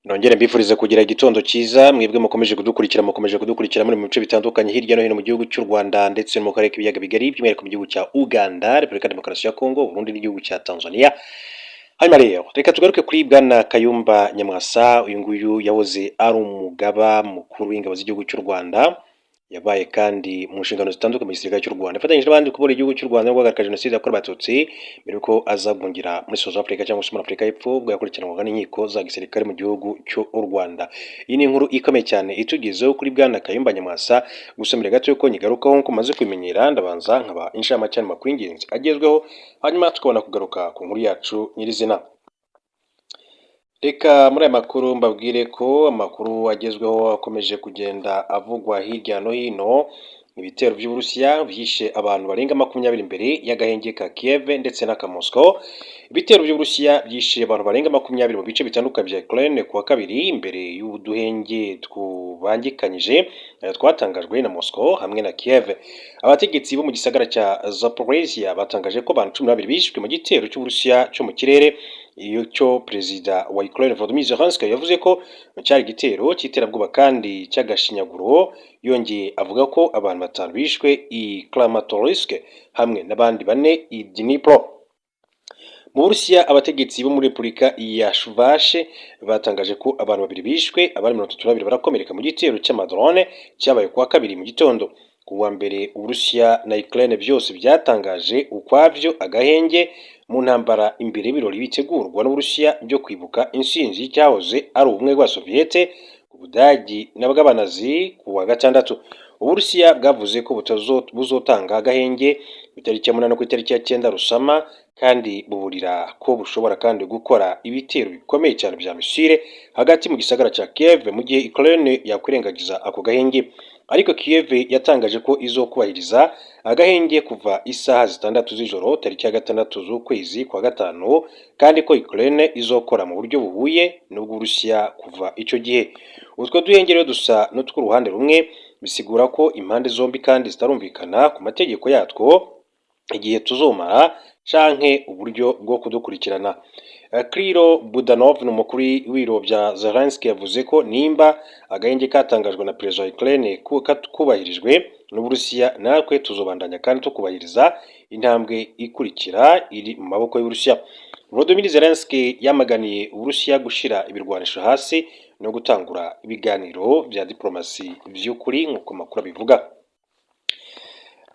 Nongere mbifurize kugira igitondo cyiza, mwebwe mukomeje kudukurikira muri mu bice bitandukanye hirya no hino mu gihugu cy'u Rwanda ndetse no mu karere k'ibiyaga bigari, by'umwihariko mu gihugu cya Uganda, Repubulika Demokarasi ya Kongo, Burundi n'igihugu cya Tanzania. Hanyuma rero reka tugaruke kuri Bwana Kayumba Nyamwasa. Uyu nguyu yahoze ari umugaba mukuru w'ingabo z'igihugu cy'u Rwanda, yabaye kandi mu nshingano zitandukanye mu gisirikare cy'u Rwanda, afatanyije n'abandi kubura igihugu cy'u Rwanda no guhagarika jenoside yakorewe Abatutsi, mbere yuko aza guhungira muri South Africa cyangwa se muri Afurika y'Epfo, ubwo yakurikiranwaga n'inkiko za gisirikare mu gihugu cy'u Rwanda. Iyi ni inkuru ikomeye cyane itugezeho kuri Bwana Kayumba Nyamwasa. Gusa mbere gato yuko nyigarukaho, nk'uko maze kubimenyera, ndabanza nkaba inshamake y'amakuru y'ingenzi agezweho, hanyuma tukabona kugaruka ku nkuru yacu nyirizina. Reka muri aya makuru mbabwire ko amakuru agezweho akomeje kugenda avugwa hirya no hino: ibitero by'Uburusiya byishe abantu barenga 20 imbere y'agahenge ka Kiev ndetse n'aka Moscow. Ibitero by'Uburusiya byishe abantu barenga 20 mu bice bitandukanye bya Ukraine kuwa kabiri, imbere y'uduhenge tubangikanyije twatangajwe na Moscow hamwe na Kiev. Abategetsi bo mu gisagara cya Zaporizhia batangaje ko abantu 12 bishwe mu gitero cy'Uburusiya cyo mu kirere, iyo cyo perezida wa Ukraine Volodymyr Zelensky yavuze ko cyari igitero cy'iterabwoba kandi cy'agashinyaguro. Yongeye avuga ko abantu batanu bishwe i Kramatorsk hamwe n'abandi bane i Dnipro. Mu Burusiya, abategetsi bo muri Repubulika ya Chuvashe batangaje ko abantu babiri bishwe, abandi 32 barakomereka mu gitero cy'amadrone cyabaye kuwa kabiri mu gitondo. Ku wa mbere, Uburusiya na Ukraine byose byatangaje ukwabyo agahenge mu ntambara, imbere y'ibirori bitegurwa n'Uburusiya byo kwibuka intsinzi y'icyahoze ari ubumwe bwa Soviete ku Budagi n'abw'Abanazi ku wa gatandatu. Uburusiya bwavuze ko buzotanga agahenge ku itariki ya 8 no ku itariki ya 9 Rusama, kandi buburira ko bushobora kandi gukora ibitero bikomeye cyane bya misile hagati mu gisagara cya Kiev mu gihe Ukraine yakwirengagiza ako gahenge. Ariko Kiev yatangaje ko izokubahiriza agahenge kuva isaha 6 z'ijoro tariki ya 6 z'ukwezi kwa gatanu, kandi ko Ukraine izokora mu buryo buhuye n'ubw'Uburusiya kuva icyo gihe. Utwo duhenge rero dusa n'utw'uruhande rumwe, bisigura ko impande zombi kandi zitarumvikana ku mategeko yatwo, igihe tuzomara canke uburyo bwo kudukurikirana. Kirilo Budanov ni umukuru w'ibiro bya Zelensky, yavuze ko nimba agahenge katangajwe na perezida wa Ukraine kubahirijwe n'Uburusiya, natwe tuzobandanya kandi tukubahiriza, intambwe ikurikira iri mu maboko y'Uburusiya. Volodymyr Zelensky yamaganiye Uburusiya gushira ibirwanisho hasi no gutangura ibiganiro bya diplomasi vy'ukuri, nk'uko amakuru abivuga.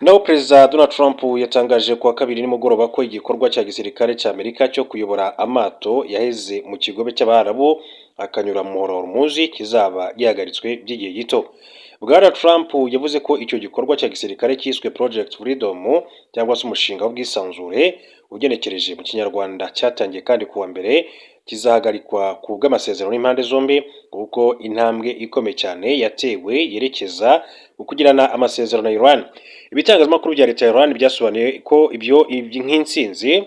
Naho Perezida Donald Trump yatangaje kuwa kabiri nimugoroba ko igikorwa cya gisirikare cya Amerika cyo kuyobora amato yaheze mu kigobe cy'Abarabu akanyura mu muhora wa Hormuz kizaba gihagaritswe by'igihe gito. Bwana Trump yavuze ko icyo gikorwa cya gisirikare cyiswe Project Freedom cyangwa se umushinga w'ubwisanzure ugenekereje mu Kinyarwanda, cyatangiye kandi kuwa mbere, kizahagarikwa ku bw'amasezerano y'impande zombi, kuko intambwe ikomeye cyane yatewe yerekeza ku kugirana amasezerano na Iran. Ibitangazamakuru bya leta ya Iran byasobanuye ko ibyo nk'intsinzi,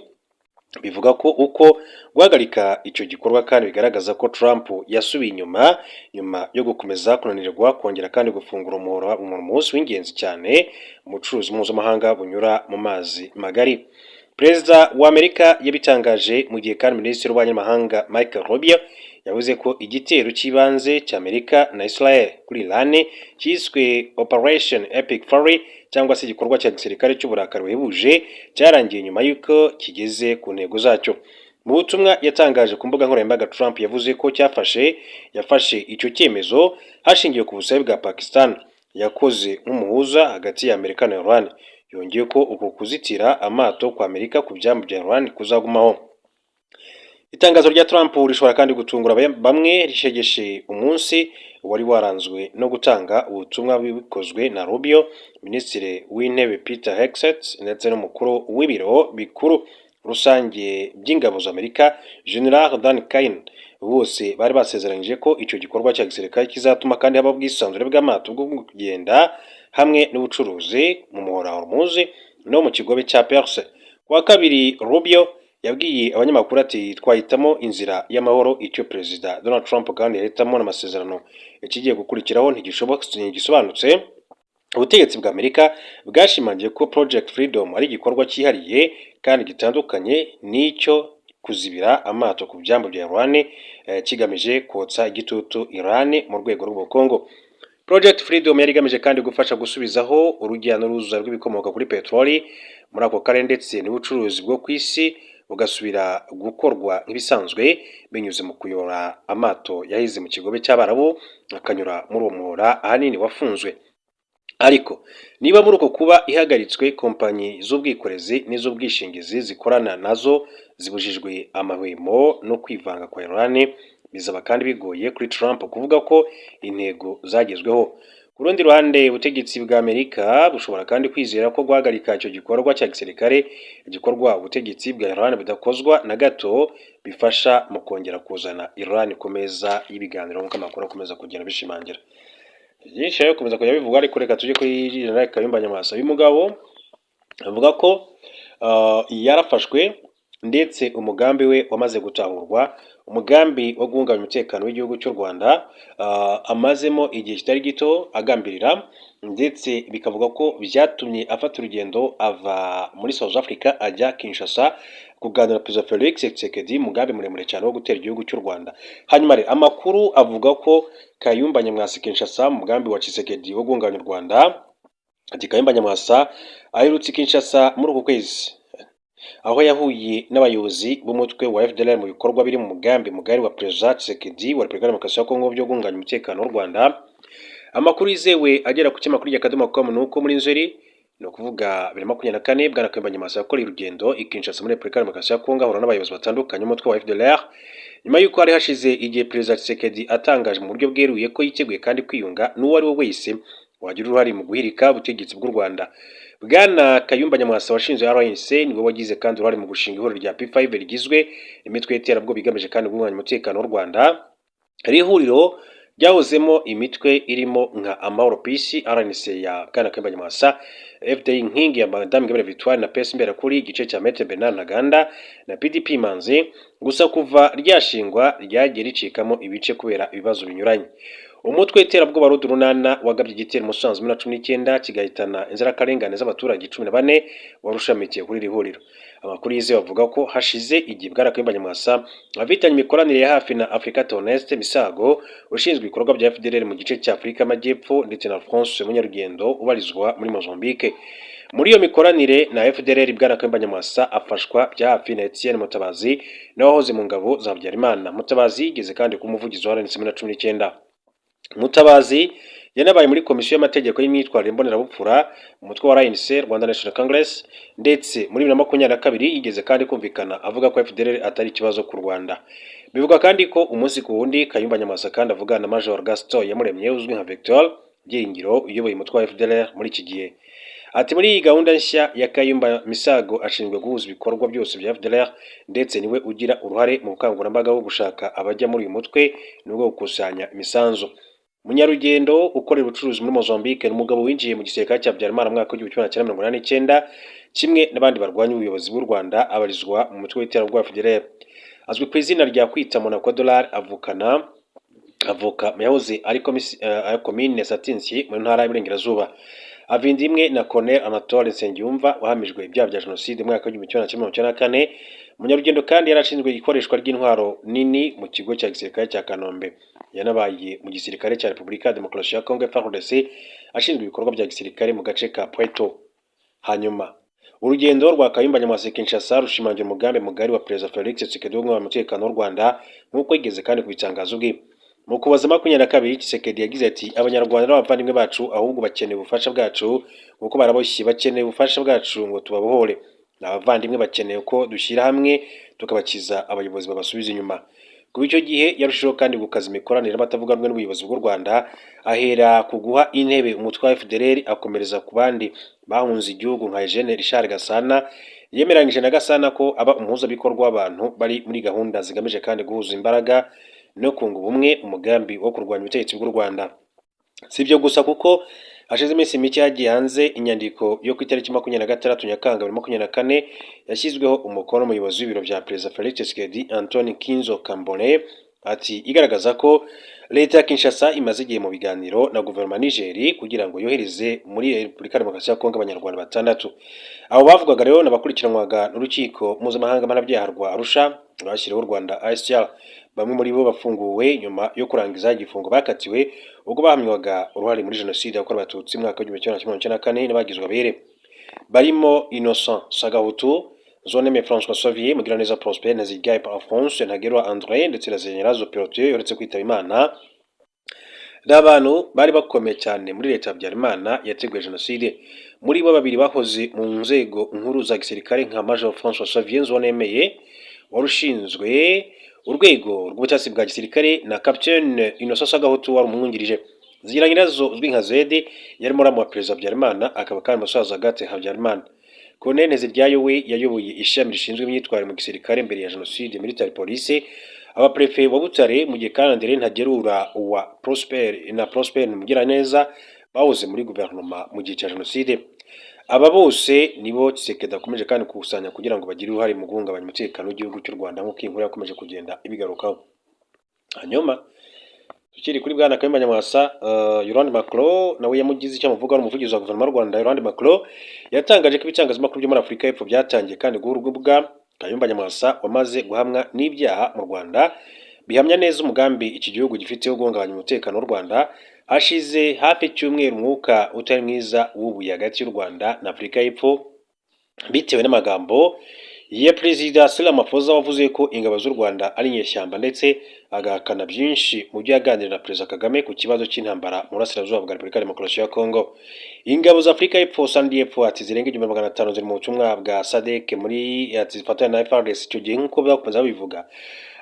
bivuga ko uko guhagarika icyo gikorwa kandi bigaragaza ko Trump yasubiye inyuma nyuma yo gukomeza kunanirwa kongera kandi gufungura umuhora wa Hormuz w'ingenzi cyane mu bucuruzi mpuzamahanga bunyura mu mazi magari. Perezida wa Amerika yabitangaje mu gihe kandi Minisitiri w'Ububanyi n'Amahanga Mike Rubio yavuze ko igitero cy'ibanze cy'Amerika na Israel kuri Iran cyiswe Operation Epic Fury cyangwa se igikorwa cya gisirikare cy'uburakari buhebuje, cyarangiye nyuma y'uko kigeze ku ntego zacyo. Mu butumwa yatangaje ku mbuga nkoranyambaga, Trump yavuze ko yafashe icyo cyemezo hashingiwe ku busabe bwa Pakistan yakoze nk'umuhuza hagati ya Amerika na Iran. Yongeye ko uku kuzitira amato kwa Amerika ku byambu bya Iran kuzagumaho. Itangazo rya Trump rishobora kandi gutungura bamwe, rishegeshe umunsi wari waranzwe no gutanga ubutumwa bikozwe na Rubio, Minisitiri w'Intebe Peter Hegseth ndetse n'umukuru w'ibiro bikuru rusange by'ingabo za Amerika General Dan Caine. Bose bari basezeranyije ko icyo gikorwa cya gisirikare kizatuma kandi haba ubwisanzure bw'amato bwo kugenda hamwe n'ubucuruzi mu muhora wa Hormuz no mu kigobe cya Perse. Kuwa kabiri, Rubio yabwiye abanyamakuru ati: "Twahitamo inzira y'amahoro, icyo Perezida Donald Trump kandi yahitamo n'amasezerano. Ikigiye gukurikiraho ntigisobanutse." Ubutegetsi bwa Amerika bwashimangiye ko Project Freedom ari igikorwa cyihariye kandi gitandukanye n'icyo kuzibira amato ku byambu bya Iran, kigamije kotsa igitutu Iran mu rwego rw'ubukungu. Project Freedom yari igamije kandi gufasha gusubizaho urujya n'uruza rw'ibikomoka kuri peteroli muri ako karere, ndetse n'ubucuruzi bwo ku isi bugasubira gukorwa nk'ibisanzwe, binyuze mu kuyobora amato yahize mu Kigobe cy'Abarabu akanyura muri uwo muhora ahanini wafunzwe. Ariko niba muri uko kuba ihagaritswe, kompanyi z'ubwikorezi n'iz'ubwishingizi zikorana nazo zibujijwe amahwemo no kwivanga kwa Iran, bizaba kandi bigoye kuri Trump kuvuga ko intego zagezweho. Ku rundi ruhande, ubutegetsi bwa Amerika bushobora kandi kwizera ko guhagarika icyo gikorwa cya gisirikare, igikorwa ubutegetsi bwa Iran budakozwa na gato, bifasha mu kongera kuzana Iran ku meza y'ibiganiro, nk'uko amakuru akomeza kugenda bishimangira. Byinshi rero bikomeza kujya bivugwa, ariko reka tujye kuri General Kayumba Nyamwasa. Uyu mugabo avuga ko yarafashwe, ndetse umugambi we wamaze gutahurwa, umugambi wo guhungabanya umutekano w'igihugu cy'u Rwanda amazemo igihe kitari gito agambirira, ndetse bikavuga ko byatumye afata urugendo ava muri South Africa ajya Kinshasa kuganira na Perezida Felix Tshisekedi, umugambi muremure cyane wo gutera igihugu cy'u Rwanda. Hanyuma rero amakuru avuga ko Kayumba Nyamwasa Kinshasa mu mugambi wa Tshisekedi wo guhungabanya u Rwanda. Ati Kayumba Nyamwasa aherutse Kinshasa muri uku kwezi, aho yahuye n'abayobozi b'umutwe wa FDLR mu bikorwa biri mu mugambi mugari wa Perezida Tshisekedi wa Repubulika ya Demokarasi ya Kongo byo guhungabanya umutekano w'u Rwanda. Amakuru yizewe agera ku kinyamakuru rya Akadomo com ni uko muri Nzeri, ni ukuvuga 2024, Bwana Kayumba Nyamwasa yakoreye urugendo i Kinshasa muri Repubulika ya Demokarasi ya Kongo, ahura n'abayobozi batandukanye b'umutwe wa FDLR, nyuma y'uko hari hashize igihe Perezida Tshisekedi atangaje mu buryo bweruye ko yiteguye kandi kwiyunga n'uwo ari we wese wagira uruhare mu guhirika ubutegetsi bw'u Rwanda. Bwana Kayumba Nyamwasa washinze RNC niwe wagize kandi uruhare mu gushinga ihuriro rya P5 rigizwe imitwe y'iterabwoba igamije kandi guhungabanya umutekano w'u Rwanda. Iri huriro ryahozemo imitwe irimo nka Amahoro Peace, RNC ya Bwana Kayumba Nyamwasa, FDI Inkingi ya Madame Ingabire Victoire na PS Imberakuri igice cya Maître Bernard Ntaganda na PDP Manzi. Gusa kuva ryashingwa ryagiye ricikamo ibice kubera ibibazo binyuranye. Umutwe w'iterabwoba RUD Urunana wagabye igitero Musanze muri 19 kigahitana inzirakarengane z'abaturage 14, wari ushamikiye kuri iri huriro. Amakuru yizewe avuga ko hashize igihe Bwana Kayumba Nyamwasa afitanye imikoranire ya hafi na Africa Theoneste Misago ushinzwe ibikorwa bya FDLR mu gice cya Afurika y'Amajyepfo, ndetse na Alphonse Munyarugendo ubarizwa muri Mozambique. Muri iyo mikoranire na FDLR, Bwana Kayumba Nyamwasa afashwa bya hafi na Etienne Mutabazi, nawe wahoze mu ngabo za Habyarimana. Mutabazi yigeze kandi kuba umuvugizi wa RNC muri 19. Mutabazi yanabaye muri komisiyo y'amategeko y'imyitwarire mbonerabuphura mu mutwe wa RNC, Rwanda National Congress, ndetse muri 2022 yigeze kandi kumvikana avuga ko FDLR atari ikibazo ku Rwanda. Bivugwa kandi ko umunsi ku wundi Kayumba Nyamwasa kandi avugana na Major Gaston Iyamuremye uzwi nka Victor Byiringiro uyoboye umutwe wa FDLR muri iki gihe. Ati muri iyi gahunda nshya ya Kayumba, Misago ashinzwe guhuza ibikorwa byose bya FDLR, ndetse niwe ugira uruhare mu bukangurambaga bwo gushaka abajya muri uyu mutwe n'ubwo gukusanya imisanzu. Munyarugendo ukorera ubucuruzi muri Mozambique ni umugabo winjiye mu gisirikare cya Habyarimana mu mwaka w'1989 kimwe n'abandi barwanya ubuyobozi bw'u Rwanda, abarizwa mu mutwe w'iterabwoba FDLR. Azwi ku izina rya Kwita Monaco Dollar, avukana avuka mu yahoze ari komine Satinsyi mu ntara y'Iburengerazuba. Ava inda imwe na Colonel Anatole Nsengiyumva wahamijwe ibyaha bya jenoside mu mwaka w'1994. Munyarugendo kandi yari ashinzwe ikoreshwa ry'intwaro nini mu kigo cya gisirikare cya Kanombe. Yanabaye mu gisirikare cya Repubulika ya Demokarasi ya Congo FARDC, ashinzwe ibikorwa bya gisirikare mu gace ka Pweto. Hanyuma urugendo rwa Kayumba Nyamwasa Kinshasa rushimangira umugambi mugari wa Perezida Felix Tshisekedi wo guhungabanya umutekano w'u Rwanda, nk'uko yigeze kandi kubitangaza ubwe. Mu Kuboza 22, Tshisekedi yagize ati Abanyarwanda n'abavandimwe bacu, ahubwo bakeneye ubufasha bwacu kuko baraboshye, bakeneye ubufasha bwacu ngo tubabohore. Ni abavandimwe, bakeneye ko dushyira hamwe tukabakiza abayobozi babasubiza inyuma. Kuva icyo gihe yarushijeho kandi gukaza imikoranire n'abatavuga rumwe n'ubuyobozi bw'u Rwanda, ahera ku guha intebe umutwe wa FDLR, akomereza ku bandi bahunze igihugu nka Eugene Richard Gasana. Yemeranyije na Gasana ko aba umuhuzabikorwa w'abantu bari muri gahunda zigamije kandi guhuza imbaraga no kunga ubumwe umugambi wo kurwanya ubutegetsi bw'u Rwanda. Si ibyo gusa, kuko hashize iminsi mike hagiye hanze inyandiko yo ku itariki 26 Nyakanga 2024 yashyizweho umukono n'umuyobozi w'ibiro bya Perezida Felix Tshisekedi, Antoine Kinzo Kambone, ati igaragaza ko Leta ya Kinshasa imaze igihe mu biganiro na guverinoma Niger kugira ngo yohereze muri Repubulika ya Demokarasi ya Kongo Abanyarwanda batandatu. Abo bavugaga rero n'abakurikiranwaga n'urukiko mpuzamahanga mpanabyaha rwa Arusha rwashyiriweho u Rwanda, ICTR. Bamwe muri bo bafunguwe nyuma yo kurangiza igifungo bakatiwe ubwo bahamywaga uruhare muri Jenoside yakorewe Abatutsi mu mwaka w'1994 n'abagizwe abere. Barimo Innocent Sagahutu, Nzuwonemeye François Xavier, Mugiraneza Prosper, Nteziryayo Alphonse, Ntagerura André ndetse na Zigiranyirazo Protais uretse kwitaba Imana. Ni abantu bari bakomeye cyane muri leta ya Habyarimana yateguye Jenoside. Muri bo, babiri bahoze mu nzego nkuru za gisirikare nka Major François Xavier Nzuwonemeye wari ushinzwe urwego rw'ubutasi bwa gisirikare na Captain Innocent Sagahutu wari umwungirije. Zigiranyirazo uzwi nka Zedi yari muramu wa Perezida Habyarimana, akaba kandi musaza Agathe Habyarimana. Colonel Nteziryayo we yayoboye ishami rishinzwe imyitwarire mu gisirikare mbere ya Jenoside, Military Police, aba préfet wa Butare, mu gihe kandi André Ntagerura wa Prosper na Prosper Mugiraneza bahoze muri guverinoma mu gihe cya Jenoside. Aba bose nibo Tshisekedi akomeje kandi gukusanya kugira ngo bagire uruhare mu guhungabanya umutekano w'igihugu cy'u Rwanda, nk'uko iyi nkuru yakomeje kugenda ibigarukaho. Hanyuma tukiri kuri bwana Kayumba Nyamwasa, Yolande Makolo nawe yamugize icyo amuvuga. Umuvugizi wa guverinoma y'u Rwanda Yolande Makolo yatangaje ko ibitangazamakuru byo muri Afurika y'Epfo byatangiye kandi guha urubuga Kayumba Nyamwasa wamaze guhamwa n'ibyaha mu Rwanda, bihamya neza umugambi iki gihugu gifite wo guhungabanya umutekano w'u Rwanda. Hashize hafi icyumweru umwuka utari mwiza wubuye hagati y'u Rwanda na Afurika y'Epfo bitewe n'amagambo ya Perezida Cyril Ramaphosa wavuze ko ingabo z'u Rwanda ari inyeshyamba, ndetse agahakana byinshi mu byo yaganiriye na Perezida Kagame ku kibazo cy'intambara mu burasirazuba bwa Repubulika ya Demokarasi ya Kongo. Ingabo za Afurika y'Epfo, SANDF, ati zirenga 1500 ziri mu butumwa bwa SADC muri, ati zifatanya na FARDC icyo gihe nk'uko bakomeza babivuga,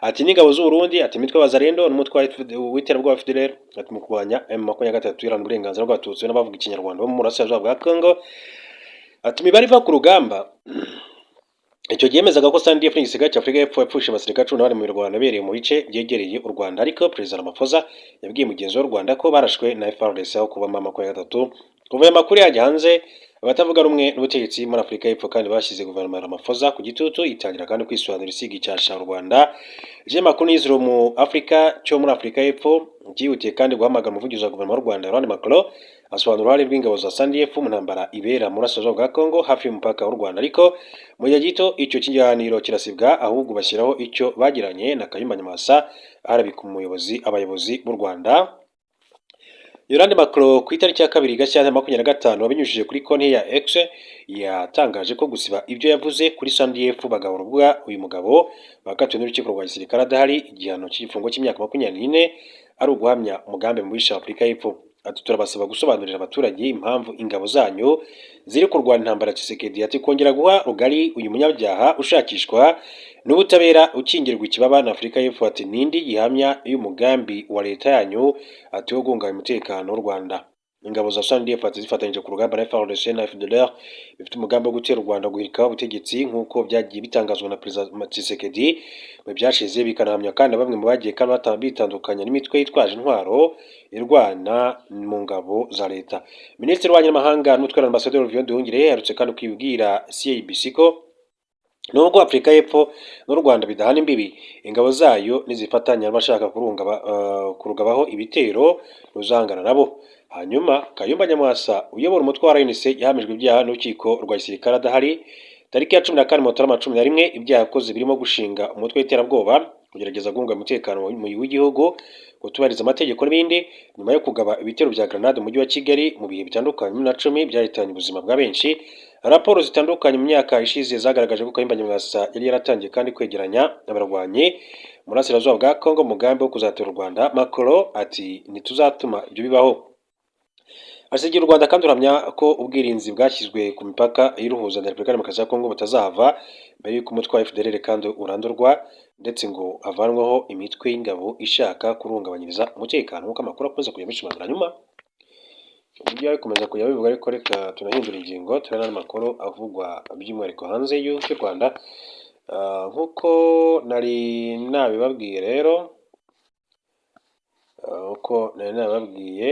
ati n'ingabo z'u Burundi, ati imitwe y'Abazalendo n'umutwe w'iterabwoba FDLR, ati mu kurwanya M23 iharanira uburenganzira bw'Abatutsi n'abavuga Ikinyarwanda bo mu burasirazuba bwa Kongo. Ati imibare iva ku rugamba icyo gihe yemezaga ko SANDF n'igisirikare cya Afurika y'Epfo yapfushije abasirikare 14 mu mirwano yabereye mu bice byegereye u Rwanda, ariko Perezida Ramaphosa yabwiye mugenzi w'u Rwanda ko barashwe na FARDC aho kuba M23. Kuva aya makuru yajya hanze, abatavuga rumwe n'ubutegetsi muri Afurika y'Epfo kandi bashyize guverinoma ya Ramaphosa ku gitutu, itangira kandi kwisobanura isiga icyasha u Rwanda. Ikinyamakuru Newsroom Africa cyo muri Afurika y'Epfo byihutiye kandi guhamagara umuvugizi wa guverinoma y'u Rwanda Yolande Makolo, asobanura uruhare rw'ingabo za SANDF mu ntambara ibera mu burasirazuba bwa Kongo hafi y'umupaka w'u Rwanda, ariko mu gihe gito icyo kiganiro kirasibwa, ahubwo bashyiraho icyo bagiranye na Kayumba Nyamwasa arabika umuyobozi abayobozi b'u Rwanda. Yolande Makolo ku itariki ya 2 Gashyantare 25, abinyujije kuri konti ya X, yatangaje ko gusiba ibyo yavuze kuri SANDF bagahora urubuga uyu mugabo bakatiwe n'urukiko rwa gisirikare adahari igihano cy'igifungo cy'imyaka 24 ari uguhamya umugambi mubisha Afurika y'Epfo. Ati turabasaba gusobanurira abaturage impamvu ingabo zanyu ziri kurwana intambara ya Tshisekedi. Ati kongera guha rugari uyu munyabyaha ushakishwa n'ubutabera ukingirwa ikibaba na Afurika y'Epfo, ati nindi gihamya y'umugambi wa leta yanyu, ati wo guhungabanya umutekano w'u Rwanda. Ingabo za SANDF, ati zifatanyije ku rugamba na FARDC na FDLR, bifite umugambi wo gutera u Rwanda, guhirika ubutegetsi nk'uko byagiye bitangazwa na Perezida Tshisekedi mu byashize, bikanahamya kandi na bamwe mu bagiye kandi bitandukanya n'imitwe yitwaje intwaro irwana mu ngabo za leta. Minisitiri w'Ububanyi n'Amahanga n'Umutwe, Ambasaderi Olivier Nduhungirehe, yaherutse kandi kwibwira CABC ko nubwo Afurika y'Epfo n'u Rwanda bidahana imbibi, ingabo zayo nizifatanya n'abashaka kurugabaho ibitero ruzangana nabo. Hanyuma Kayumba Nyamwasa uyobora umutwe wa RNC yahamijwe ibyaha n'urukiko rwa gisirikare adahari tariki ya 14 Mutarama 11. Ibyaha yakoze birimo gushinga umutwe w'iterabwoba, kugerageza guhungabanya umutekano w'igihugu, kutubahiriza amategeko n'ibindi, nyuma yo kugaba ibitero bya grenade mu mujyi wa Kigali mu bihe bitandukanye na 10 byahitanye ubuzima bwa benshi. Raporo zitandukanye mu myaka ishize zagaragaje ko Kayumba Nyamwasa yari yaratangiye kandi kwegeranya abarwanyi mu burasirazuba bwa Kongo mu mugambi wo kuzatera u Rwanda. Makolo ati ntituzatuma ibyo bibaho. Asigira u Rwanda kandi uramya ko ubwirinzi bwashyizwe ku mipaka iruhuza na Repubulika ya Demokarasi ya Kongo butazahava mbere y'uko umutwe wa FDLR kandi urandurwa, ndetse ngo havanweho imitwe y'ingabo ishaka kurungabanyiriza umutekano, nk'uko amakuru akomeza kujya abishimangira. Nyuma ibyo bikomeza kujya bivuga, ariko reka tunahindura ingingo, turebe n'amakuru avugwa by'umwihariko hanze y'u Rwanda. Nk'uko nari nabibabwiye rero, uko nari nabibabwiye,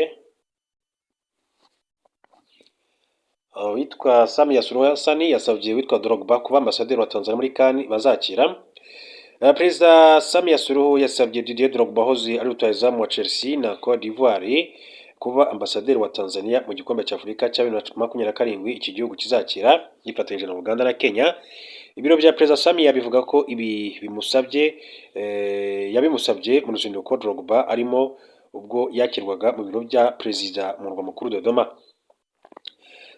uwitwa Samia Suluhu Hassan yasabye uwitwa Drogba kuba ambasaderi wa Tanzania muri CAN bazakira. Perezida Samia Suluhu yasabye Didier Drogba wahoze ari rutahizamu wa Chelsea na Cote d'Ivoire kuba ambasaderi wa Tanzania mu gikombe cya Afurika cya 2027 iki gihugu kizakira gifatanyije na Uganda na Kenya. Ibiro bya Perezida Samia bivuga ko ibi bimusabye yabimusabye mu ruzinduko Drogba arimo ubwo yakirwaga mu biro bya perezida mu murwa mukuru Dodoma.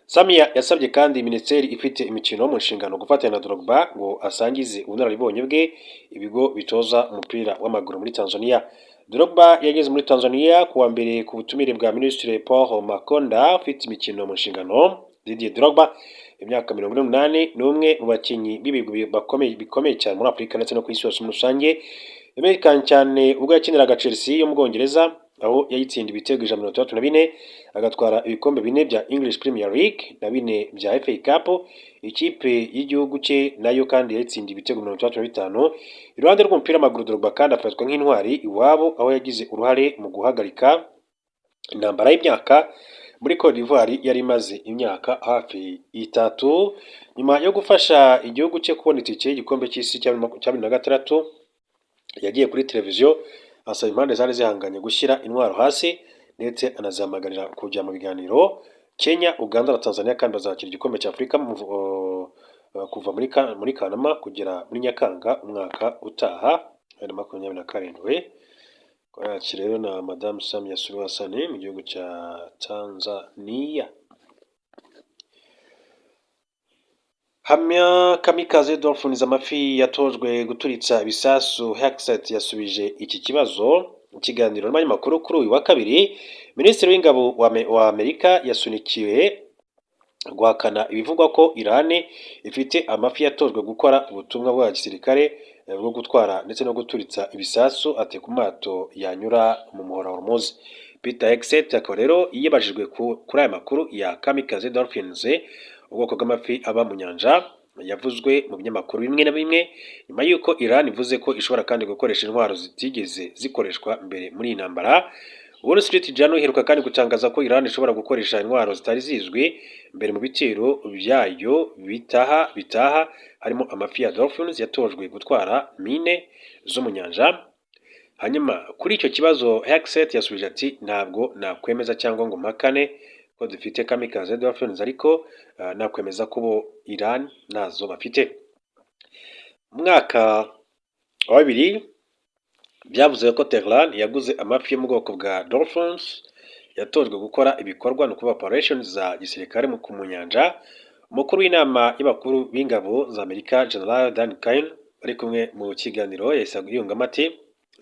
Samia yasabye kandi minisiteri ifite imikino mu nshingano gufatanya na Drogba ngo asangize ubunararibonye bwe ibigo bitoza umupira w'amaguru muri Tanzania. Drogba yageze muri Tanzania kuwa mbere ku butumire bwa Minisitiri Paul Makonda ufite imikino mu nshingano. Didier Drogba, imyaka 48, ni umwe mu bakinnyi b'ibigwi bakomeye bikomeye cyane muri Afurika ndetse no ku isi yose muri rusange. Yamenyekanye cyane ubwo yakiniraga Chelsea yo mu Bwongereza, aho yayitsinda ibitego 164, agatwara ibikombe bine bya English Premier League na bine bya FA Cup. Ikipe y'igihugu cye nayo kandi yayitsindiye ibitego 65. Iruhande rw'umupira w'amaguru, Drogba kandi afatwa nk'intwari iwabo, aho yagize uruhare mu guhagarika intambara y'imyaka muri Cote d'Ivoire yari imaze imyaka hafi 3, nyuma yo gufasha igihugu cye kubona itike y'igikombe cy'isi cya 2006. Yagiye kuri televiziyo asaba impande zari zihanganye gushyira intwaro hasi, ndetse anazihamagarira kujya mu biganiro. Kenya, Uganda na Tanzania kandi bazakira igikombe cya Afurika kuva muri Kanama kugera muri Nyakanga umwaka utaha 2027. Yacu rero na Madamu Samia Suluhu Hassan mu gihugu cya Tanzania. Hamya Kamikaze Dolphins, amafi yatojwe guturitsa ibisasu. Hegseth yasubije iki kibazo mu kiganiro n'abanyamakuru kuri uyu wa kabiri. Minisitiri w'ingabo wa Amerika yasunikiwe guhakana ibivugwa ko Iran ifite amafi yatojwe gukora ubutumwa bwa gisirikare bwo gutwara ndetse no guturitsa ibisasu ate ku mato yanyura mu muhora wa Hormuz. Peter Hegseth akaba rero yibajijwe kuri aya makuru ya Kamikaze Dolphins, ubwoko bw'amafi aba mu nyanja, yavuzwe mu binyamakuru bimwe na bimwe nyuma y'uko Iran ivuze ko ishobora kandi gukoresha intwaro zitigeze zikoreshwa mbere muri iyi ntambara. Wall Street Journal iheruka kandi gutangaza ko Iran ishobora gukoresha intwaro zitari zizwi mbere mu bitero byayo bitaha, harimo amafi ya Dolphins yatojwe gutwara mine zo mu nyanja. Hanyuma kuri icyo kibazo, Hegseth yasubije ati: "Ntabwo nakwemeza cyangwa ngo mpakane ko dufite Kamikaze Dolphins, ariko nakwemeza ko bo Iran nazo bafite." Mu mwaka wa bibiri byavuze ko Tehran yaguze amafi yo mu bwoko bwa Dolphins yatojwe gukora ibikorwa, ni ukuvuga operations za gisirikare mu nyanja. Umukuru w'inama y'abakuru b'ingabo za Amerika, General Dan Caine, bari kumwe mu kiganiro, yahise yungamo ati: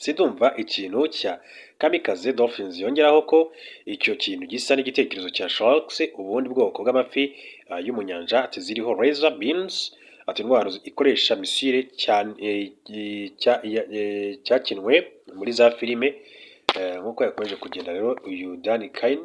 "Sindumva ikintu cya Kamikaze Dolphins." Yongeraho ko icyo kintu gisa n'igitekerezo cya sharks, ubundi bwoko bw'amafi yo mu nyanja, ati ziriho laser beams, ati intwaro ikoresha misile cyane cyakinwe muri za filime, nk'uko yakomeje kugenda rero uyu Dan Caine.